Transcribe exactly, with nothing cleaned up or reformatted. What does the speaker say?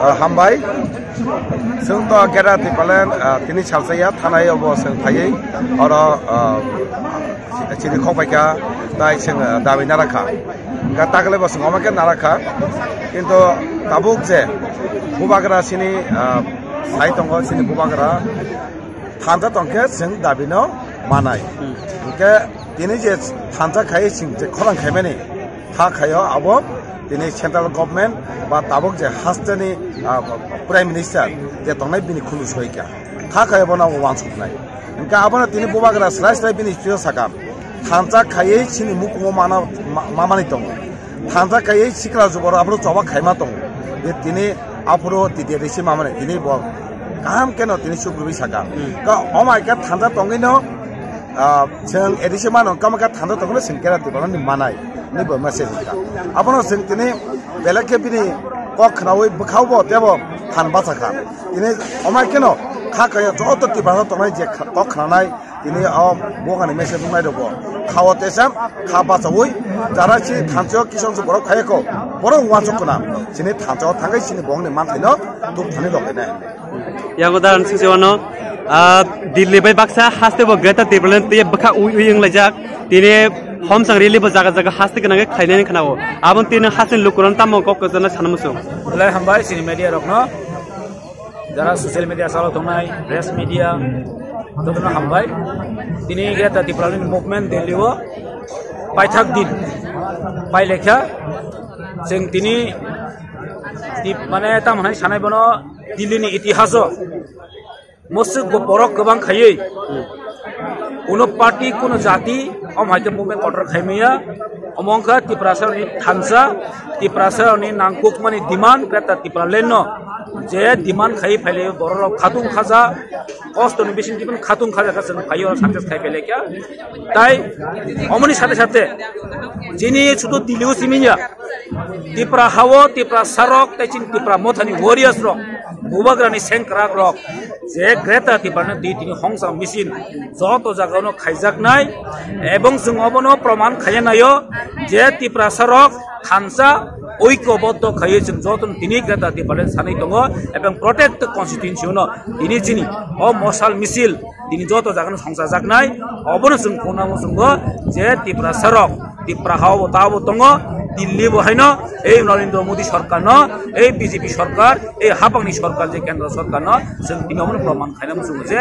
Ah, hambai. Chwng to Greater Tipraland, ah, tini salsa ya thanai obo chwng phaiwi oro, ah, chini khokbai kha tai chwng, ah, dabi nara kha. Hwnkhe takle bo chwng omo khe nara kha. Kintu tabuk je bubagra chini, ah, sai tongo chini bubagra thansa tongkhe chwng dabino manai. Hmm. Hwnkhe tini je thansa khai chwng je khorang khaimani, kha khaio abo tini central government ba tabuk je hasteni, ah, prime minister je tongnai bini khulu soika. Kha khaio bono wansuknai. Hwnkhe abono tini bubagra slai slai bini sio saka. Thansa khaiwi chini mukungo mana, ma-, mamani tongo. Thansa khaiwi sikla juboro aphuru choba khaima tongo. Je tini aphuru titi risi mamani tini bo kaham keno tini sukrubwi saka. Hmm. Ka omai khe thansa tongwino, ah, chwng A D C mano, kamo khe thansa tongwino chwng Greater Tipraland ni manai. Ni bo message ka. Abono chwng tini belai khe bini kok khnawi bwkhao bo tebo than bacha kha. Tini omai keno kha kaya joto Tiprasa tongnai je kha-, kok khnanai tini o bokani message wngnai rokbo khao tesa kha bachawi jara si thansa kison su borok khaya kho borok wansuk khna chini thansa thangwi chini bongni manthaino tuk thani lokainai. Yang udaran sisi wano, ah, Delhi bai baksa haste bo Greater Tipraland tei bwkha ui ui wng laijak. Tini homsang rally bo jaga jaga haste gwnang khe khlainani khna-o. Abon tini haste lukuran tamo kok kwchana sana muchung. Belai hambai chini media rokno. Jara social media salo tongnai, press media, jotono hambai. Tini Greater Tipraland movement Delhi o paithak din pai lekha. Chwng tini tip mane tam hai sanai bono Delhi ni itihaso. Mwswk bo borok kwbang khaiwi kuno party, kuno jati, omo hai khe movement kotor khai maya. Omo wngkha Tiprasa ni thansa, Tiprasa ni nangkukmani demand, Greater Tipraland no je demand khai phaile borok rok khatung khaja, kosto ni bising tibin khatung khaja kha chwng phaiyo success khai phaile kya. Tai omoni sate sate chini sudu Delhi o simi ya. Tipra hao, Tipra sarok, tei chini Tipra mothani warriors rok, bubagrani sengkrak rok, je Greater Tipraland di tini hongsa misil joto jagano khaijaknai, ebong chwng obono proman khaiya naio je Tipra sarok thansa oikoboddo khaiwi chwng jotono tini Greater Tipraland sanwi tongo, ebong protect constituency no tini chini o mosal misil tini joto jagano songchajaknai, obono chwng khuna muchungo je Tiprasa rok, Tipra hao bo tabo tongo, Delhi bo haino, ei Narendra Modi sarkar no, ei B J P sarkar, ei hapang ni sarkar je kendra sarkar no, chwng tini obono proman khaina muchungo je